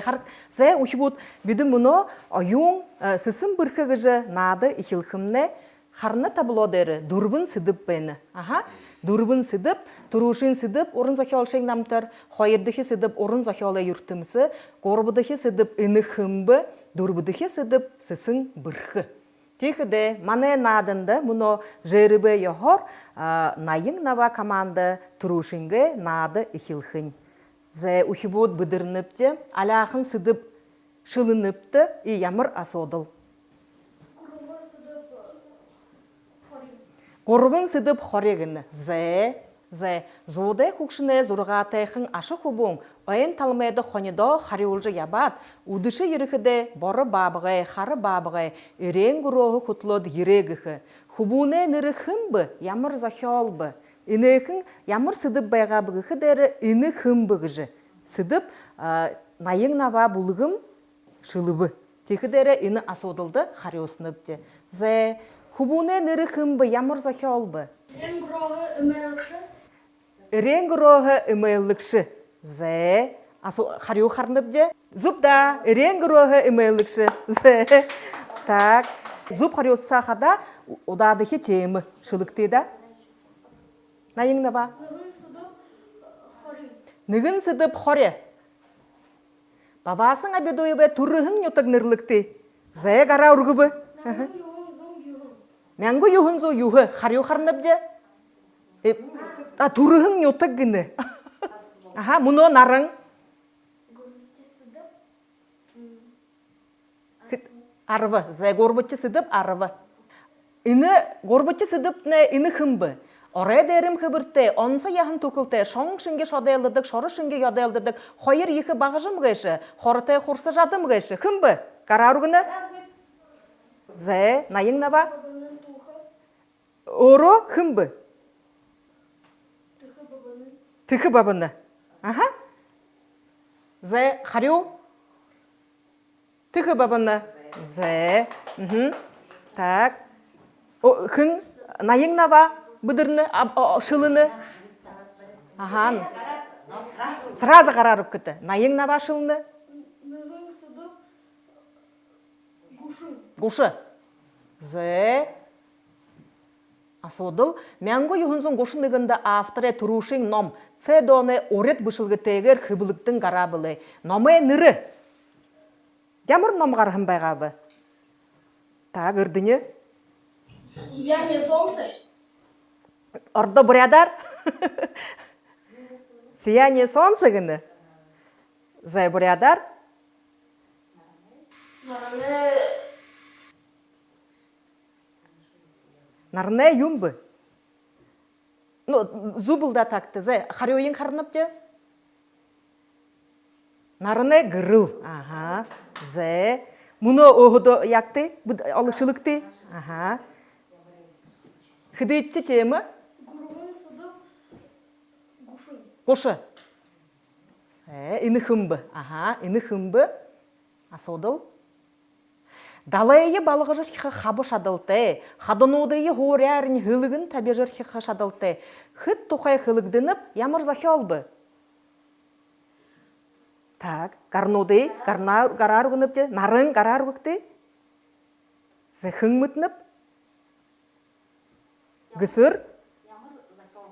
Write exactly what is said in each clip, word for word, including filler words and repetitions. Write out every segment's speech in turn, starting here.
Хар-, зэ, үхибүүд, бидэ мүнөө оюун, э, «Сэсэн бэрхэ» гэжэ наада эхилхэмнай. Харана, табло дээрэ дүрбэн сэдэб байна. Аха. Дүрбэн сэдэб: түрүүшын сэдэб — уран зохёолшын намтар, хоёрдохи сэдэб — уран зохёолой юртэмсэ, гурбадахи сэдэб — энэ хэн бэ, дүрбэдэхи сэдэб — сэсэн бэрхэ. Тиихэдээ манай нааданда мүнөө жэребэй ёһоор, а, Наян Наваа команда түрүүшынгээ наада эхилхэнь. Зэ, үхибүүд, бэдэрнэбди, аляахан сэдэб шэлэнэбта, и ямар асуудал? Гурбан сэдэб хори гэнэ. Зэ, зэ. Зуудай хүгшэнэй зургаатайхан аша хүбүүн ойн талмайда хонидоо харюулжа ябаад, үдэшэ ерэхэдээ боро баабгай, хара баабгай эреэн гүрөөһэ хүтэлөөд ерээ гэхэ. Хүбүүнэй нэрэ хэн бэ, ямар зохёол бэ? Энээхэн ямар сэдэб байгааб гэхэдээ, энэ хэн бэ гэжэ сэдэб, а, Наян Наваа бүлгэм шэлэбэ. Тиихэдээ энэ асуудалда харюусанабди. Зэ, хүбүүнэй нэрэ хэн бэ, ямар зохёол бэ? Эреэн гүрөөһэ эмээлэгшэ. Эреэн гүрөөһэ эмээлэгшэ. Зэ, асу-, харюу харанабди. Зүб даа, эреэн гүрөөһэ эмээлэгшэ. Зэ. Так. Зүб харюусаа хадаа, удаадахи темэ шэлэгты даа. Наян Наваа. Нэгэн сэдэб хори. Нэгэн сэдэб хори. Бавасан Абидуевай түрэһэн нютаг нэрлэгты. Зэ, гараа үргэбэ. Мянга юһэн зуун юһэн. Мянга юһэн зуун юһэн. Харюу харанабди. Э, а, түрэһэн нютаг гэнэ. Аха, мүнөө Наран. Гурбадахи сэдэб. Хэд? Арба. Зэ, гурбадахи сэдэб арба. Энэ гурбадахи сэдэбтнай энэ хэн бэ? Орой дээрэм хэбэртэй, онсо яһан түхэлтэй, шон шэнги шодойлдодог, шоро шэнги ёдойлдодог хоёр ехэ багажам гээшэ, хоротой хурса жадам гээшэ. Хэн бэ? Гараа үргэнэ. Зэ, Наян Наваа. Өөрөө хэн бэ? Тэхэ Бабана. Аха. Зэ, харюу. Тэхэ Бабана. Зэ. Мгм. Так. О, хэн? Наян Наваа бэдэрнэ, а, о, шэлэнэ. Аха. Сразу гараа үргэгты. Наян Наваа шэлэнэ. Нэгэн сэдэб гушан. Гушан. Зэ. Асуудал. Мянга юһэн зуун гушан нэгэндэ авторай түрүүшын ном Цэ Дооной урид бэшэлгэтэйгээр хэблэгдэн гараа бэлэй. Номой нэрэ. Ямар ном гараһан байгааб? Так, Эрдэни. «Сияние солнца». Ородоор, буряадаар? «Сияние солнца» гэнэ. Зай, буряадаар? Наранай. Наранай юун бэ? Ну, зүб лэ даа, тагты. Зай, харюуень харанабди. Наранай гэрэл. Аха. Зай. Мүнөө өөһэдөө яагты, бүд-, олог шэлэгты. Аха. Хэдыдэхи темэ? Гурбан сэдэб гушан. Гушан. Э, энэ хэн бэ? Аха, энэ хэн бэ? Асуудал. Далайе балгажархиха хаба шадалтай, хадануудые һууряарнь һэлгэн табижархиха шадалтай хэд тухай хэлэгдэнэб, ямар зохёол бэ? Так, гарнуудые, гарнаа-, гараа үргэнэбди, Наран, гараа үргэгты. Зай, хэн мэдэнэб? Гэсэр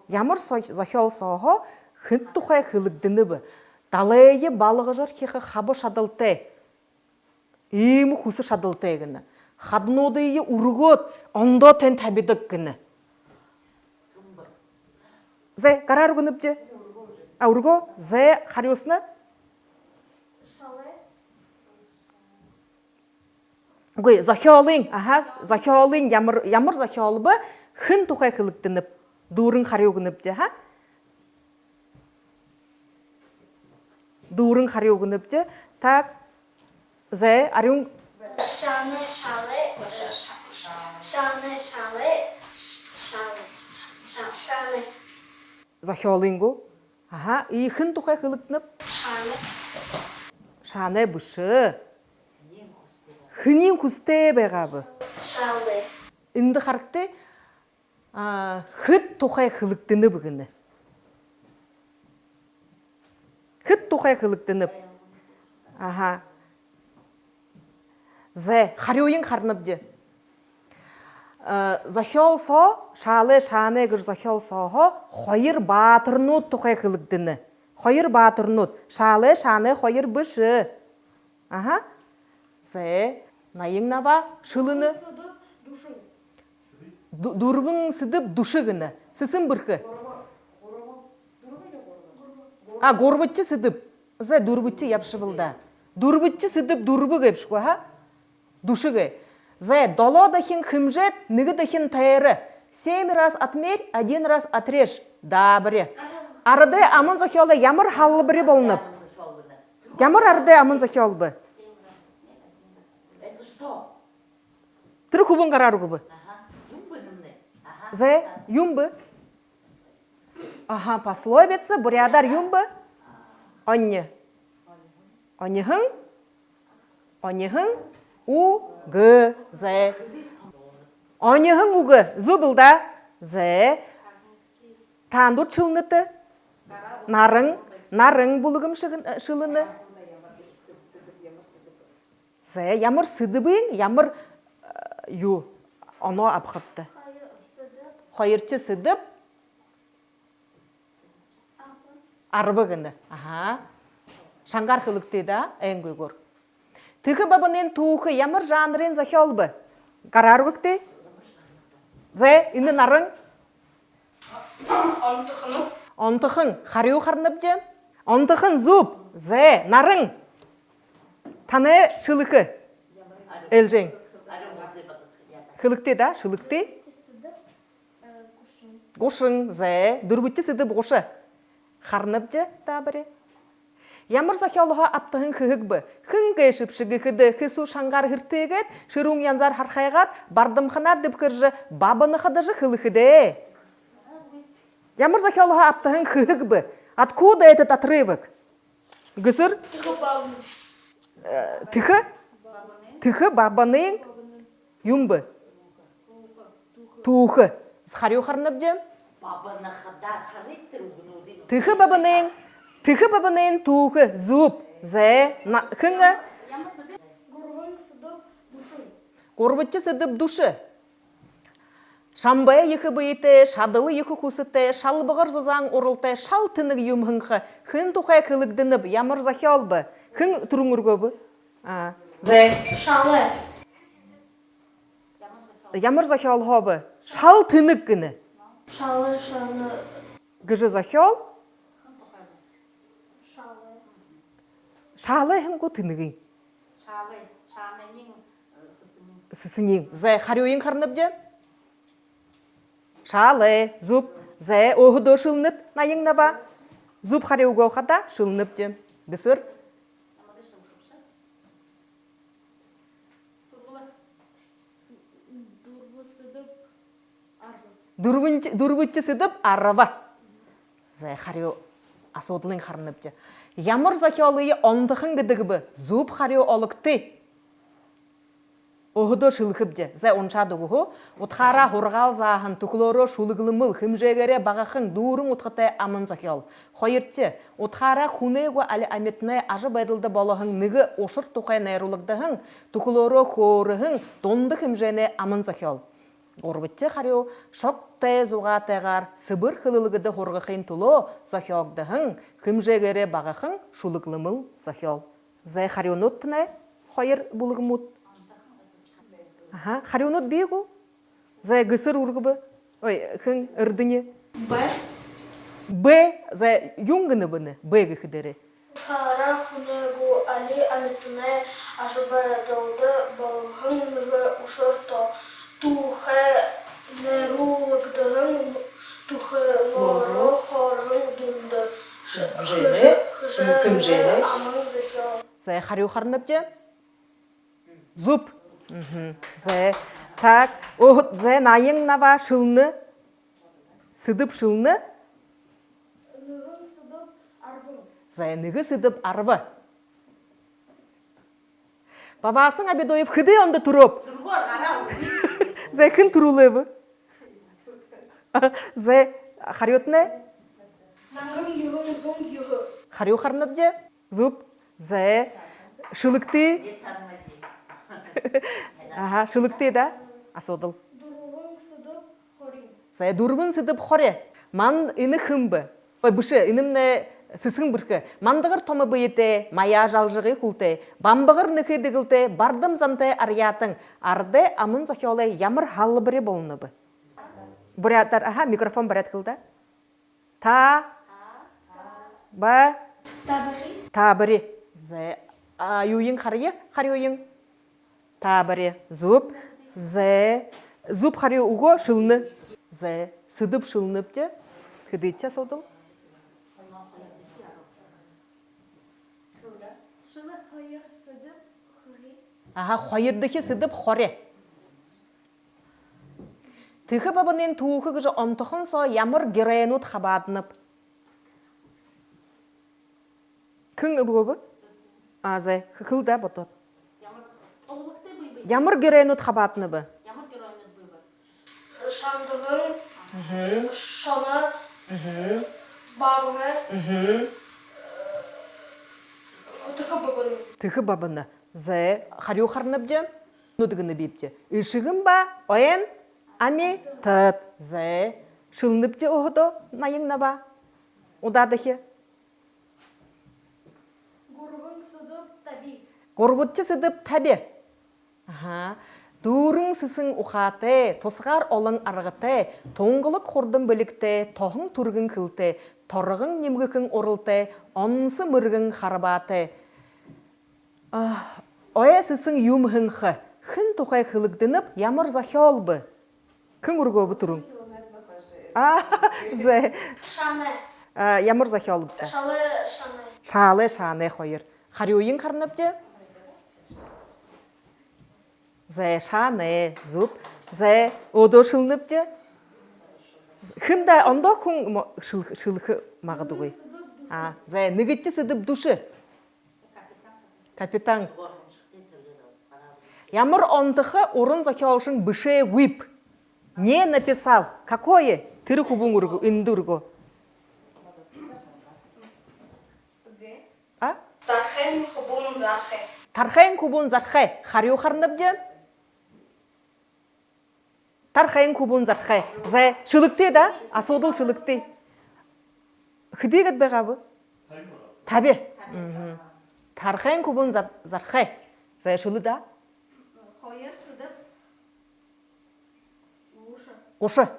ямар со-, зохёол сооһоо хэн тухай хэлэгдэнэб? Далайе балгажархиха хаба шадалтай. Иимэ хүсэ шадалтай гэнэ. Хадануудые үргөөд, ондоо тайзан табидаг гэнэ. Зай, гараа үргэнэбди. А, үргөө. Зай, харюусана. Үгы, зохёолынь, аха, зохёолынь ямар, ямар зохёол бэ, хэн тухай хэлэгдэнэб, дүүрэн харюу үгэнэбди, аха. Дүүрэн харюу үгэнэбди. Так, зай, арюун. Шаанай шалай, ша-, шаанай шалай, ша-, шаанай, ша-, шаанай. Зохёолынь гү? Аха, и хэн тухай хэлэгдэнэб? Шаанай. Шаанай бэшэ. Хэниинь хүсэтэй байгааб? Шаанай. Эндэ харагты, а, хэд тухай хэлэгдэнэб гэнэ. Хэд тухай хэлэгдэнэб? Аха. Зэ, харюуень харанабди. Э, зохёол соо, «Шаалай, шаанай» гэжэ зохёол сооһоо хоёр баатарнууд тухай хэлэгдэнэ. Хоёр баатарнууд. Шаалай, шаанай хоёр бэшэ. Аха. Зэ, Наян-Наваа, шэлэнэ. Ду-, дүрбэн сэдэб дүшэ гэнэ. Сэсэн бэрхэ. А, гурбадахи сэдэб. Зэ, дүрбэдэхи ябашабал даа. Дүрбэдэхи сэдэб дүрбэ гээбши гү, аха? Дүшэ гээ. Зэ, долоо дахин хэмжээд, нэгэ дахин тойро. Семь раз отмерь, один раз отрежь. Даабари. Арадай аман зохёолой ямар халбари болоноб? Ямар арадай аман зохёол бэ? Тэрэ хүбүүн гараар үгэбэ. Зэ, юун бэ? Аха, пословица, буряадаар юун бэ? Оньһон. Оньһон. Оньһон үгэ. Зэ. Оньһон үгэ. Зүб лэ даа. Зэ. Таанад шэлэнэт. Наран, наран бүлгэм шэг-, шэлэнэ. Зэ, ямар сэдэбынь, ямар, э, юу, оноо абахабта? Хоёрдохи сэдэб. Арба гэнэ. Аха. Шангаар хэлэгты даа, энгүйгөөр. «Тэхэ Бабанын түүхэ» ямар жанрын зохёол бэ? Гараар үгэгты. Зэ, энэ наран. Онтохон. Онтохон. Харюу харанабди. Онтохон, зүб. Зэ, наран. Танай шэлэхэ. Элжэн. Хэлэгты даа, шэлэгты. Гушан. Зэ, дүрбэдэхи сэдэб гуша. Харанабди, даабари. Ямар зохёолһоо абтаһан хэһэг бэ? Хэн гээшэбши гэхэдэ, хэсүү шангаар һэртыгээд, шэрүүн янзаар хархайгаад, бардамханаар дэбхэржэ, бабанахадажа хэлэхэдээ. Ямар зохёолһоо абтаһан хэһэг бэ? Откуда этот отрывок? Гэсэр? Тэхэ Бабанын. Э, Тэхэ? Тэхэ Бабанын юун бэ? Түүхэ. Харюу харанабди. Тэхэ Бабанын, Тэхэ Бабанын түүхэ. Зүб. Зэ, на-, хэн? Гурбадахи сэдэб дүшэ. Шамбай ехэ бэетэй, шадал ехэ хүсэтэй, шалбагар зузаан уралтай, шал тэнэг юумэн ха. Хэн тухай хэлэгдэнэб, ямар зохёол бэ? Хэн түрүүн үргөөб? А. Зэ. Шаалай. Ямар зохёолһоо бэ? Шал тэнэг гэнэ. Шаалай, шаанай. Гэжэ зохёол? Шаалай. Шаалай хэн гү, тэнэгынь? Шаалай, шаанайнь, э, сэсэнинь. Сэсэнинь. Зэ, харюуень харанабди. Шаалай, зүб. Зэ, өөһэдөө шэлэнэт, Наян-Наваа. Зүб харюу үгөө хадаа шэлэнэбди. Гэсэр? Дүрбэн-, дүрбэдэхи сэдэб арба. Зэ, харюу, асуудалынь харанабди. Ямар зохёолые онтохон гэдэг бэ? Зүб харюу ологты. Өөһэдөө шэлэхэбди. Зэ, уншаад үгэһүү. Удхаараа һургаал зааһан, түхэлөөрөө шүлэглэмэл, хэмжээгээрээ багахан, дүүрэн удхатай аман зохёол. Хоёрдохи, удхаараа хүнэй гү, али амитанай ажабайдалда болоһон нэгэ ушар тухай найруулагдаһан, түхэлөөрөө хөөрэһэн, дунда хэмжээнэй аман зохёол. Гурбадахи харюу, шогтой зугаатайгаар сэбэр хэлэлгэдэ һургахын түлөө зохёогдоһон, хэмжээгээрээ багахан шүлэглэмэл зохёол. Зэ, харюунуудтнай хоёр бүлгэмүүд. Аха, харюунууд бии гү? Зэ, Гэсэр үргэбэ. Ой, хэн, Эрдэни? Б. Б, зэ, юун гэнэб энэ? Б гэхэдээрээ. Удхаараа хүнэй гү, али амитанай ажабайдалда болоһон нэгэ ушар тоо. Тухай найруулагдаһан, түхэлөөрөө хөөрэһэн, дунда ш-, хэмжээнэй, хэжэ-, хэмжээнэй аман зохёол. Зэ, харюу харанабди. Зүб. Мгм. Зэ. Так. Өөһэд-, зэ, Наян-Наваа, шэлэнэ. Сэдэб шэлэнэ. Нэгэн сэдэб арбан. Зэ, нэгэ сэдэб арба. Бавасан Абидуев хэды ондо түрөөб? Зэ, хэн түрүүлээб? Зэ, харюутнай? Мянган юһэн зуун юһэ. Харюу харанабди. Зүб. Зэ. Шэлэгты. Аха, шэлэгты даа. Асуудал. Дүрбэн сэдэб хори. Зай, дүрбэн сэдэб хори. Манда энэ хэн бэ? Ой, бэшэ, энэмнай Сэсэн бэрхэ. Мандагар томо бэетэй, маяа жалжагы хүлтэй, бамбагар нэхы дэгэлтэй, бардам зантай арьяатан, арадай аман зохёолой ямар һалбари болоноб? Буряадаар, аха, микрофон бариад хэлэ даа. Та. Ба. Табари. Табари. Зай. А, юуень харая, харюуень. Табари. Зүб. Зай. Зүб харюу үгөө, шэлэнэ. Зай. Сэдэб шэлэнэбди. Хэдыдэхи асуудал? Шэлэ хоёр, сэдэб хори. Аха, хоёрдохи сэдэб хори. Тэхэ Бабанын түүхэ гэжэ онтохон соо ямар геройнууд хабааданаб? Хэн үргөөб? А, зай, хэлэ даа бодоод. Ямар геройнууд хабааданаб? Шандаган, шоно, бабага, тэхэ бабана. Тэхэ бабана. Зай, харюу харанабди. Нүгөө гэнэ бибди. Эшэгэн ба ойн амитад. Зай, шэлэнэбди өөһэдөө, Наян-Наваа. Удаадахи. Гурбан сэдэб таби. Гурбадахи сэдэб таби. Аха. Дүүрэн сэсэн ухаатай, тусгаар олон аргатай, тунгалаг хурдан бэлигтэй, тоһон түргэн хэлэтэй, торгон нимгэхэн уралтай, онсо мэргэн харбаатай. А, ой, сэсэн юм һэн ха. Хэн тухай хэлэгдэнэб, ямар зохёол бэ? Хэн үргөөб түрүүн? А, зай. Шаанай. А, ямар зохёол бэ та? Шаалай шаанай. Шаалай шаанай хоёр. Харюуень харанабди. Зай, шаанай, зүб. Зай, өөдөө шэлэнэбди. Хэн даа, ондоо хүн мо-, шэл-, шэлэхэ магадгүй. А, зай, нэгэдэхи сэдэб дүшэ. Капитан. Ямар онтохо уран зохёолшо бэшээгүйб? Не написал. Какое? Тэрэ хүбүүн үргөө, эндэ үргөө. А? Тархайн хүбүүн Зархай. Тархайн хүбүүн Зархай. Харюу харанабди. Тархайн хүбүүн Зархай. Зай, шэлэгты даа. Асуудал шэлэгты. Хэды гээд байгааб? Таби. Мгм. Тархайн хүбүүн Зар-, Зархай. Зай, шэлэ даа. Хоёр сэдэб гуша. Гуша.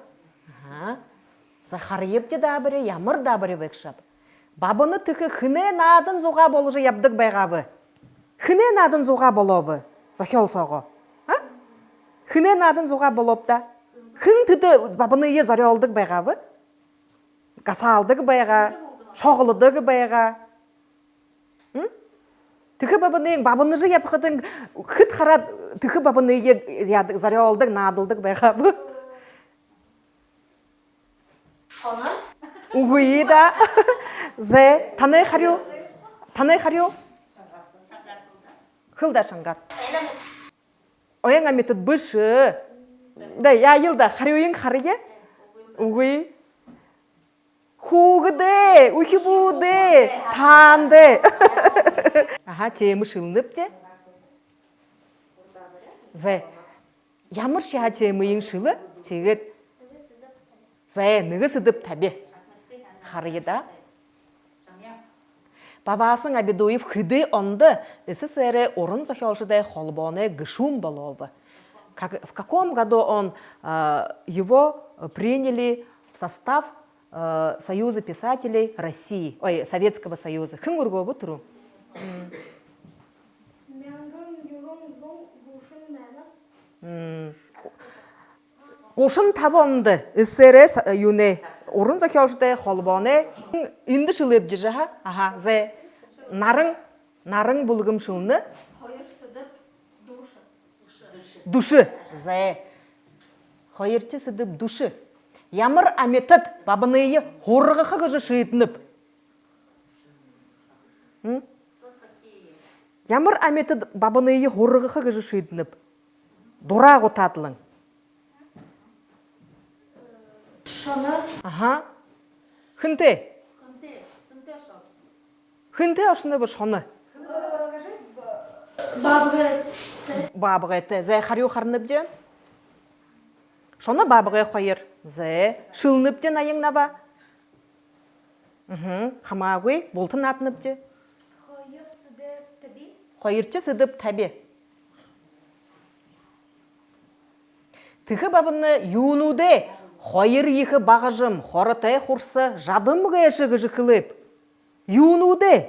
Аха. Зай, харыебди даабари, ямар даабари байгшаб. Бабана тэхэ хэнэй наадан зугаа боложо ябадаг байгааб? Хэнэй наадан зугаа болооб? Зохёол соогоо. А? Хэнэй наадан зугаа болооб даа? Хэн тэдэ Бабаные зорёолдог байгааб? Гасаалдаг байгаа, шоглодог байгаа. М? Тэхэ Бабаниие, Бабанажа ябахадань хэд хараад тэхэ Бабаниие яадаг, зорёолдог, наадалдаг байгааб? Шоно. Үгы даа. Зай, танай харюу. Танай харюу. Хэлэ даа шангаар. Ойн амитад бэшэ. Даа, яаял даа, харюуень харая. Үгы. Хүүгэдээ, үхибүүдээ, таанадаа. Аха, тиимэ шэлэнэбди. Зай. Ямаршье тиимэ юм шэлэ. Тиигээд. Зай, нэгэ сэдэб таби. Харая даа. Бавасан Абидуев хэды ондо СССР-эй уран зохёолшодой холбооной гэшүүн болооб? Как, в каком году он, а, его приняли в состав, а, Союза писателей России, ой, Советского Союза? Хэн үргөөб түрүүн? Мянган юһэн зуун гушан найман. М. Гушан табан ондо СССР-эй са-, юунэй, уран зохёолшодой холбооной. Эндэ шэлээбди жаха. Аха, зай. Наран, Наран бүлгэм шэлэнэ. Хоёр сэдэб дүшэ. Дүшэ. Зай. Хоёрдохи сэдэб дүшэ. Ямар амитад Бабаные һургаха гэжэ шиидэнэб? М? Ямар амитад Бабаные һургаха гэжэ шиидэнэб? Дураа гутаадлан. Шоно. Аха. Хэнтэй? Хэнтэй, хэнтэй шоно. Хэнтэй ошоноб шоно? Э, подскажи, б-, Баабгайтай. Баабгайтай. Зай, харюу харанабди. Шоно баабгай хоёр. Зай, шэлэнэбди, Наян Наваа. Мгм, хамаагүй, булта нааданабди. Хоёр сэдэб таби. Хоёрдохи сэдэб таби. Тэхэ Бабана юунүүдээ хоёр ехэ багажам, хоротой хурса жадам гээшэ гэжэ хэлээб? Юунүүдээ?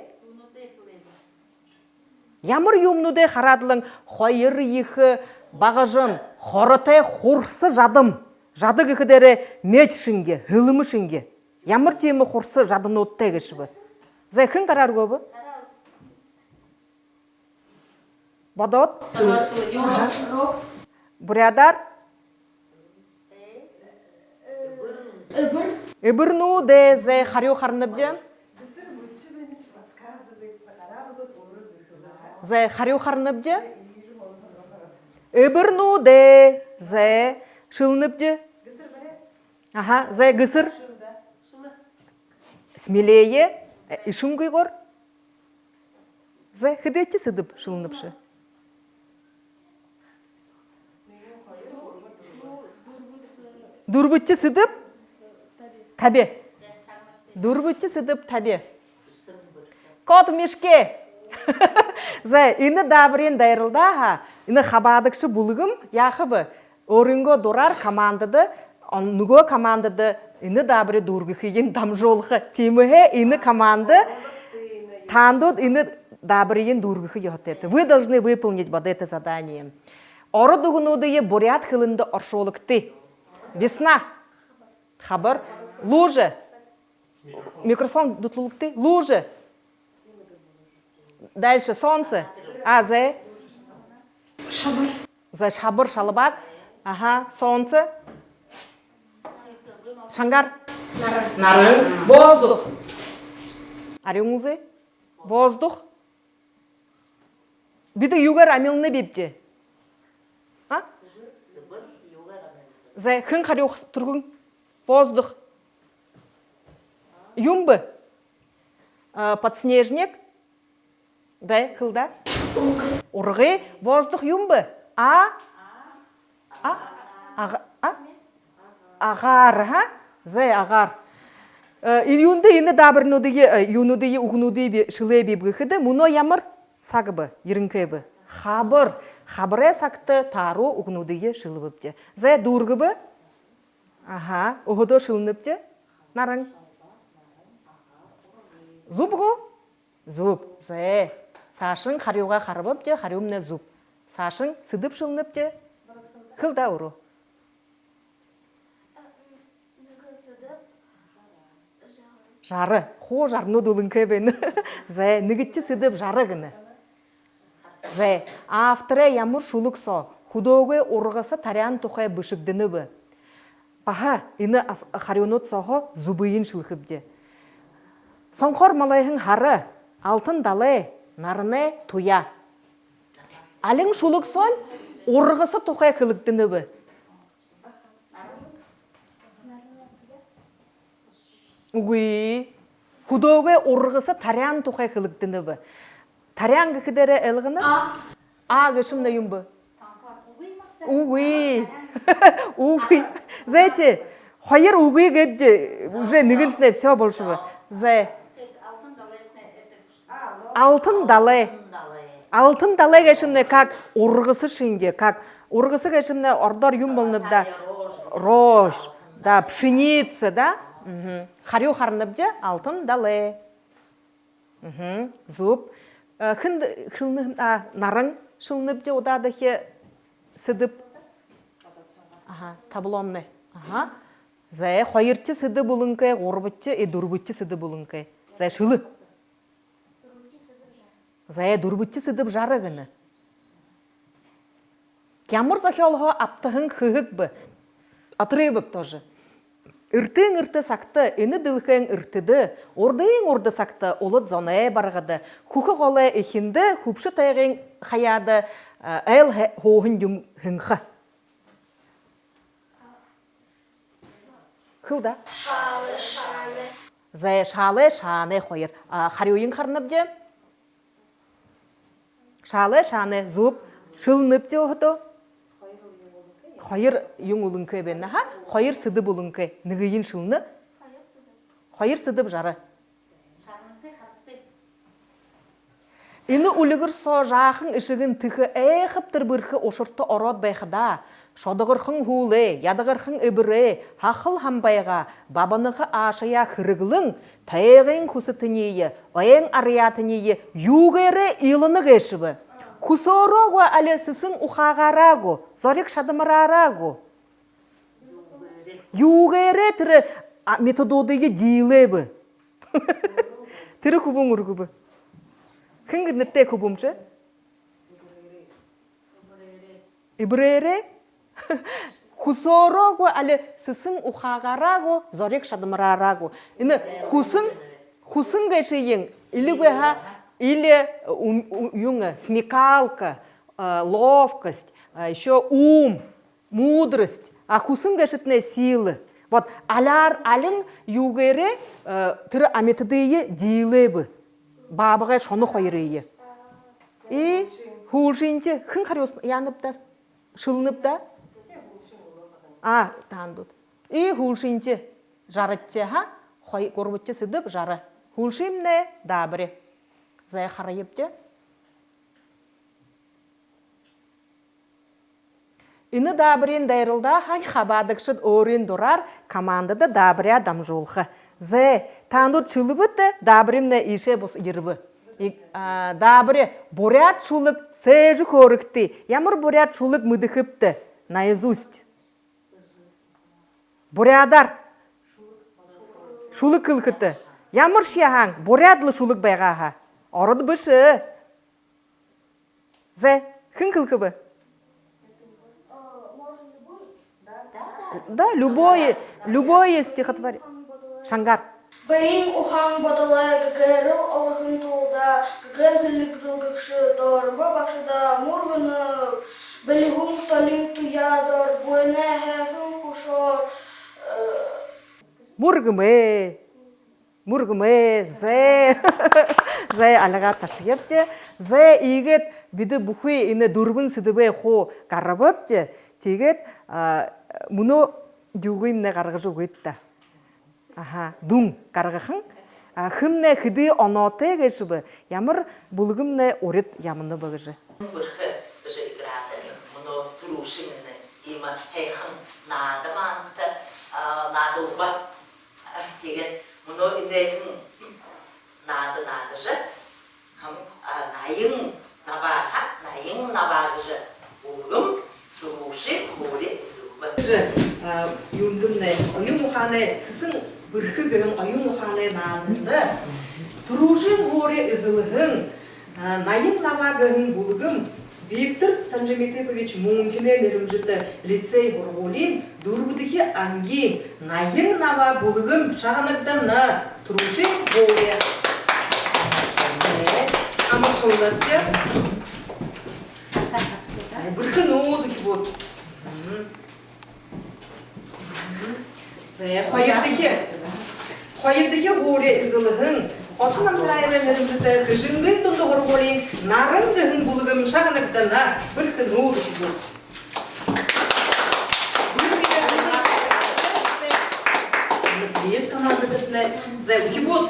Ямар юумэнүүдээ хараад лэ хоёр ехэ багажам, хоротой хурса жадам. Жада гэхэдээрээ меч шэнги, һэлмэ шэнги. Ямар тиимэ хурса жадануудтай гээшэб? Зай, хэн гараа үргөөб? Бодоод. Рог. Буряадаар? Эбэр. Эбэрнүүдээ. Зай, харюу харанабди. Зай, харюу харанабди. Эбэрнүүдээ. Зай, шэлэнэбди. Аха, зай, гэсэр. Смелее. Э, эшэнгүйгөөр. Зай, хэдыдэхи сэдэб шэлэнэбши? Дүрбэдэхи сэдэб? Таби. Дүрбэдэхи сэдэб таби. Кот в мешке. Зай, энэ даабариин дайралдаа һаа, энэ хабаадагша бүлгэм яахаб? Өөрынгөө дураар командада, он-, нүгөө командада энэ даабари дүүргэхыень дамжуулха. Тиимэһээ энэ команда, таанадууд энэ даабариень дүүргэхэ ёһотойт. Вы должны выполнить вот это задание. Ород үгэнүүдые буряад хэлэндэ оршуулагты. Весна. Хабар. Лужа. Микрофон дүтэлүүлэгты. Лужа. Дальше. Солнце. А, зай. Шабар. Зай, шабар, шалбааг. Аха, солнце. Шангаар. Наран. Наран. Воздух. Арюун зай. Воздух. Бидэ юугээр амилнабибди? А? Зай, хэн харюу түргэн? Воздух. Юун бэ? А, подснежник. Зай, хэлэ даа. Ургы. Воздух юун бэ? А? А? Ага-, а? Агаар, ха? Зай, агаар. Э, и юундэ энэ даабаринуудые, э, юунүүдые, үгэнүүдые би шэлээбиб гэхэдэ, мүнөө ямар саг бэ, ерэнхэй бэ? Хабар. Хабарай сагта тааруу үгэнүүдые шэлэбэбди. Зай, дүүргэбэ. Аха, өөһэдөө шэлэнэбди. Наран. Зүб гү? Зүб. Зай. Саашань харюугаа харабабди, харюумнай зүб. Саашань сэдэб шэлэнэбди. Хэлэ даа өөрөө. Жара. Хуу жаранууд үлэнхэй байна. Зай, нэгэдэхи сэдэб жара гэнэ. Зай, авторай ямар шүлэг соо хүдөөгэй ургаса таряан тухай бэшэгдэнэб? Баһа энэ ас-, харюунууд сооһоо зүбыень шэлэхэбди. Сонхоор малайһан һара, алтан далай, наранай туяа. Алин шүлэг соонь ургаса тухай хэлэгдэнэб? Үгы. Хүдөөгэй ургаса таряан тухай хэлэгдэнэб? Таряан гэхэдээрээ ойлгоно? А. А гээшэмнай юун бэ? Үгы. Үгы. Зай, тэ. Хоёр үгы гээбди, уже нэгэнтнай всё болошобо. Зай. Алтан далай. Алтан далай гээшэмнай как ургаса шэнги, как ургаса гээшэмнай ородоор юун болоноб даа? Рожь. Да, пшеница, да? Мгм. Харюу харанабди, алтан далай. Мгм. Зүб. Э, хэн д-, хэлэнэ, а, наран шэлэнэбди, удаадахи сэдэб. Аха, табломнай. Аха. Зай, хоёрдохи сэдэб үлэнхэй, гурбадахи, э, дүрбэдэхи сэдэб үлэнхэй. Зай, шэлэ. Зай, дүрбэдэхи сэдэб жара гэнэ. Ямар зохёолһоо абтаһан хэһэг бэ? Отрывок тоже. Эртын эртэ сагта энэ дэлхэйн эртэдэ, урдын урда сагта улад зоной баргада, хүхэ голой эхиндэ, хүбшэ тайгын хаяада, а, айл хэ-, һууһан юм һэн ха. Хэлэ даа. Шаалай, шаанай. Зай, шаалай, шаанай хоёр. А, харюуень харанабди. Шаалай, шаанай, зүб. Шэлэнэбди өөһэдөө. Хоёр юун үлэнхэй байна, аха? Хоёр сэдэб үлэнхэй. Нэгыень шэлэнэ. Хоёр сэдэб жара. Энэ үльгэр соо жаахан эшэгэн тэхэ айхабтар бэрхэ ушарта ороод байхадаа, шодогорхон һүүлээ, ядагархан эбэрээ, һахал һамбайгаа, бабанаха аашаяа хэрэглэн, тайгын хүсэтэниие, ойн арьяатаниие юугээрээ илана гээшэб? Хүсөөрөө гү, али сэсэн ухаагаараа гү, зориг шадамараараа гү? Юугээрээ тэрэ, а, методуудые диилээ бэ? Тэрэ хүбүүн үргэбэ. Хэн гэнэ тэрэ хүбүүмши? Эбэрээрээ. Хүсөөрөө гү, али сэсэн ухаагаараа гү, зориг шадамараараа гү? Энэ хүсэн, хүсэн гээшые, или гү, аха, или, ум-, у-, юун, смекалка, а, ловкость, а, ещё ум, мудрость, а хүсэн гээшэтнай сила. Вот, аляар, алин юугээрээ, э, тэрэ амитадые диилээ бэ? Баабгай шоно хоёрые. И һүүлшынхиие хэн харюусна, яанаб даа? Шэлэнэб даа? А, таанадууд. И һүүлшынхиие жарадши, аха? Хой-, гурбадахи сэдэб жара. Һүүлшымнай даабари. Зай, хараябди. Энэ даабариин дайралдаа һаань, хабаадагшад өөрын дураар командада даабаряа дамжуулха. Зай, таанадууд шэлэбэт, даабаримнай иишээ бус ерэбэ. И, а, даабари, буряад шүлэг сээжэ хөөрэгты. Ямар буряад шүлэг мэдэхэбта? Наизусть. Буряадаар шүлэг хэлэхэт. Ямаршье һаань, буряад лэ шүлэг байгаа һаа. Ород бэшэ. Зай, хэн хэлэхэб? Да, любое, любое стихотворение. Шангаар. Баян ухаан бодолой гэгээрэл олохын тулада гэгээ зэлиг дэлгэгшэ Дорбо багшада мүргэнэб. Бэлигүүн толин туяа дор буйнай һайхан хүшөөр, э, мүргэмэ. Мүргэмэ, зай. Зай, альгаа ташаябди. Зай, иигээд бидэ бүхы энэ дүрбэн сэдэбээ хуу гаргабабди. Тиигээд, а, мүнөө юугыемнай гаргажа үгыт даа. Аха, дүн гаргаха. А, хэмнай хэды оноотой гээшэб, ямар бүлгэмнай урид ябанаб гэжэ. Бэрхэ гэжэ играда мүнөө түрүүшын иимэ һайхан наада манда, а, наадуулба. А, тиигээд мүнөө энээхэн наада наадажа, хам-, а, Наян Наваа, Наян Наваа гэжэ бүлгэм түрүүшын һуури эзэлбэ. Гэжэ, а, юундэмнай, оюун ухаанай, сэсэн бэрхэ гэһэн оюун ухаанай нааданда түрүүшын һуури эзэлһэн, а, Наян Наваа гэһэн бүлгэм Виктор Санжимитыпович Мунхинэй нэрэмжэтэ лицей һургуулиин дүрбэдэхи ангиин Наян Наваа бүлгэм шагнагдана. Түрүүшын һуури. Амаршалнаб. Бэрхэнүүд, үхибүүд. Зай, хоёрдохи. Хоёрдохи һуури эзэлһэн Хоца Намсараевай нэрэмжэтэ Хэжэнгын дунда һургуулиин Наран гэһэн бүлгэм шагнагдана. Бэрхэнүүд, үхибүүд. Плеск хамаатай. Зай, үхибүүд,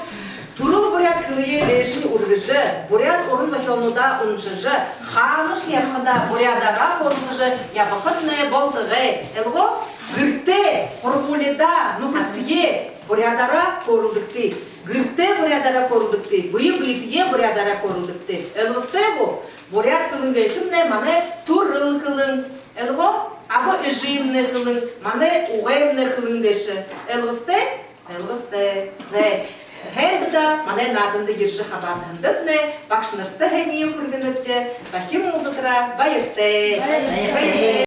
түрэл буряад хэлэеэ дээшэнь үргэжэ, буряад уран зохёолнуудаа уншажа, хаанашье ябахадаа буряадаараа хөөрэлдэжэ ябахатнай болтогой. Ойлгоо? Гэртээ, һургуулида нүхэдтэеэ буряадаараа хөөрэлдэгты. Гэртээ буряадаараа хөөрэлдэгты. Бэе бэетэеэ буряадаараа хөөрэлдэгты. Ойлгостой гү? Буряад хэлэн гээшэмнай манай түрэл хэлэн. Ойлгоо? Аба эжымнай хэлэн, манай угаймнай хэлэн гээшэ. Ойлгостой? Ойлгостой. Зай. Һайн даа, манай нааданда ерэжэ хабаадаһандатнай багшанарта һайниие хүргэнэбди. Дахин уулзатараа баяртай. Баяртай.